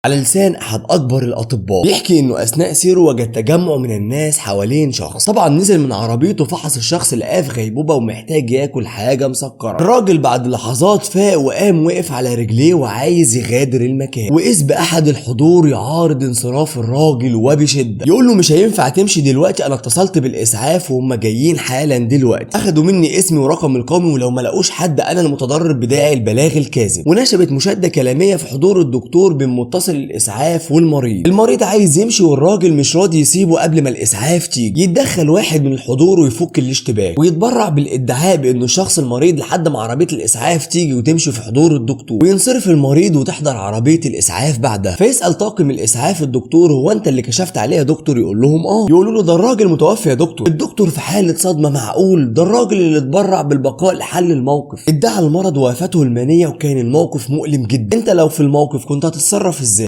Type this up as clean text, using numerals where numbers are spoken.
على لسان احد اكبر الاطباء، بيحكي انه اثناء سيره وجد تجمع من الناس حوالين شخص. طبعا نزل من عربيته فحص الشخص لقاه في غيبوبة ومحتاج ياكل حاجة مسكره. الراجل بعد لحظات فاق وقام وقف على رجليه وعايز يغادر المكان، واذ باحد الحضور يعارض انصراف الراجل وبشدة، يقول له مش هينفع تمشي دلوقتي، انا اتصلت بالاسعاف وهم جايين حالا دلوقتي، اخدوا مني اسمي ورقم القومي، ولو ما لقوش حد انا المتضرر بداعي البلاغ الكاذب. ونشبت مشاده كلامية في حضور الدكتور بين متصل الاسعاف والمريض. المريض عايز يمشي والراجل مش راضي يسيبه قبل ما الاسعاف تيجي. يتدخل واحد من الحضور ويفك الاشتباك ويتبرع بالادعاء بانه الشخص المريض لحد ما عربية الاسعاف تيجي وتمشي في حضور الدكتور، وينصرف المريض وتحضر عربية الاسعاف بعدها. فيسال طاقم الاسعاف الدكتور هو انت اللي كشفت عليه يا دكتور؟ يقول لهم اه. يقولوا له ده الراجل متوفي يا دكتور. الدكتور في حاله صدمة، معقول ده الراجل اللي اتبرع بالبقاء لحل الموقف، ادعى المرض وافته المنية وكان الموقف مؤلم جدا. انت لو في الموقف كنت هتتصرف ازاي؟